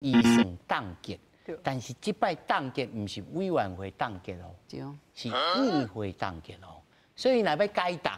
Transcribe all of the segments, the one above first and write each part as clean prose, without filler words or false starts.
預算凍結，但是這擺凍結毋是委員會凍結哦，是院會凍結哦。所以若欲解凍，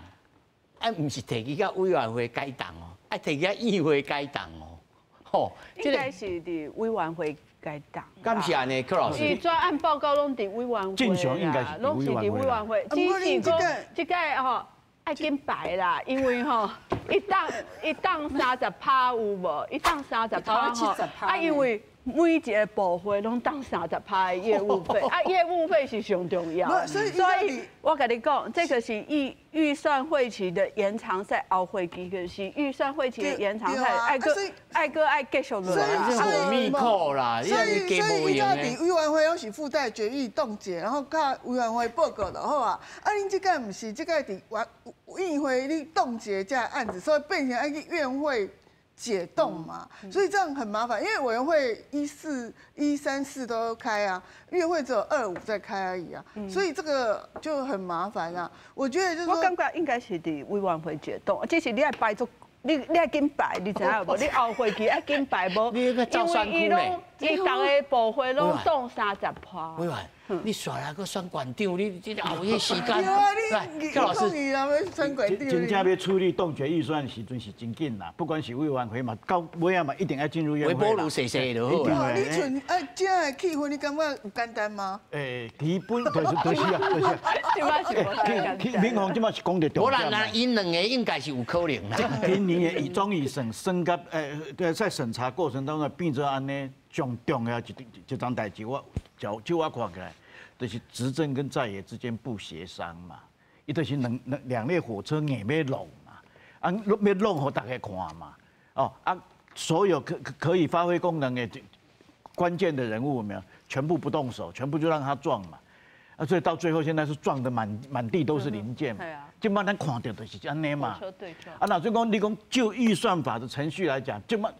啊，毋是提去到委員會解凍哦，啊，提去到院會解凍哦。吼，應該是佇委員會解凍。敢是按呢，柯老師？伊專案報告攏佇委員會，正常應該是攏是佇委員會，只是講這屆吼愛緊排啦，因為吼伊凍伊凍30趴有無？伊凍三十趴吼，啊，因為每一個部會攏凍三十趴的業務費，啊，業務費是上重要。所以，所以我共你講，這個是預算會期的延長賽，後會期就是預算會期的延長賽，愛閣愛閣愛繼續落來。所以密扣啦，所以伊才佇委員會攏是附帶決議凍結，然後佮委員會報告就好啊。啊，恁這屆毋是，這屆佇院會你凍結這個案子，所以變成愛去院會解凍嘛，所以這樣很麻煩，因為委員會一四一三四都開啊，院會只有二五在開而已啊，所以這個就很麻煩啊。我覺得就是我感覺應該是佇委員會解凍，只是你愛排足，你愛緊排，你知影無？你後會期愛緊排無？因為伊攏伊逐个部會攏凍30趴。委員，你煞來閣選縣長，你這後迄時間，來，柯老師，真正欲處理凍結預算時陣是真緊啦，不管是委員會嘛，到尾仔嘛一定愛進入院會啦。微波爐踅踅就好啦。你像哎，這樣的氣氛，你感覺有簡單嗎？欸，基本就是啊，就是啊。民航這擺是講著重點。無啦，𪜶兩個應該是有可能啦。今年的總預算審甲在審查過程當中變做按呢，上重要一樁代誌，我就我看起來，就是執政跟在野之間不協商嘛，伊就是兩列火車硬欲弄嘛，啊，欲弄予大家看嘛，哦啊，所有可以發揮功能的關鍵的人物有沒有？全部不動手，全部就讓他撞嘛，啊，所以到最後現在是撞得滿地都是零件嘛，這擺咱看著就是按呢嘛，啊，若就講你講就預算法的程序來講，這擺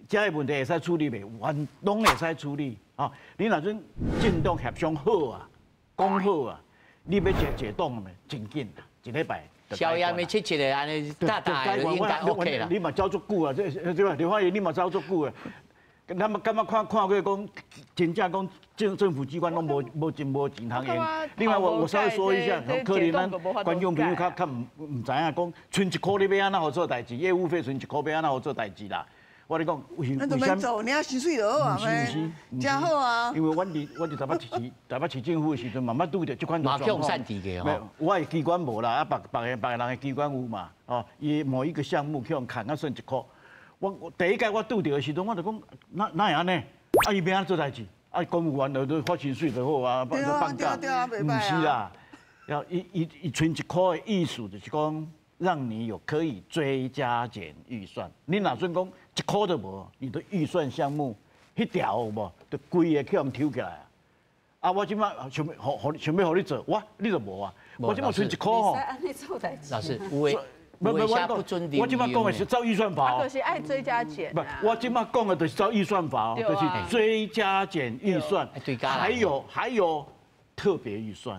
這个問題會使處理袂？完攏會使處理。啊，你若準政黨協商好啊，講好啊，你欲解凍未？真緊啊，一禮拜。消炎的切切的，按呢大大的應該 OK 啦。你嘛走足久啊，這對吧？劉發言你嘛走足久啊。咱們感覺看看過講，真正講政府機關攏無真無錢通用。另外我稍微說一下，可能咱觀眾朋友較毋知影講，賰一箍你欲按怎予做代誌？業務費賰一箍欲按怎予做代誌啦？我咧講，為啥物做？你啊薪水就好啊，毋是毋是，真好啊。因為阮佇台北市政府的時陣，嘛捌拄著這款狀況。我的機關無啦，啊別個人的機關有嘛？哦，伊某一個項目去予砍啊算一箍。我第一屆我拄著的時陣，我就講，哪會按呢？啊，伊欲按怎做代誌？啊，公務員就發薪水就好啊，放假。毋是啦，要伊賰一箍的意思就是講，讓你有可以追加減預算。你若準講一箍都無，你的預算項目彼條有無？就規个去予抽起來啊！啊，我這擺想欲予予想欲予你做，我你就無啊！我這擺賰一箍吼。老師，有的。不不，我這擺講的是照預算法。就是愛追加減。不，我這擺講的就是照預算法，就是追加減預算，還有特別預算。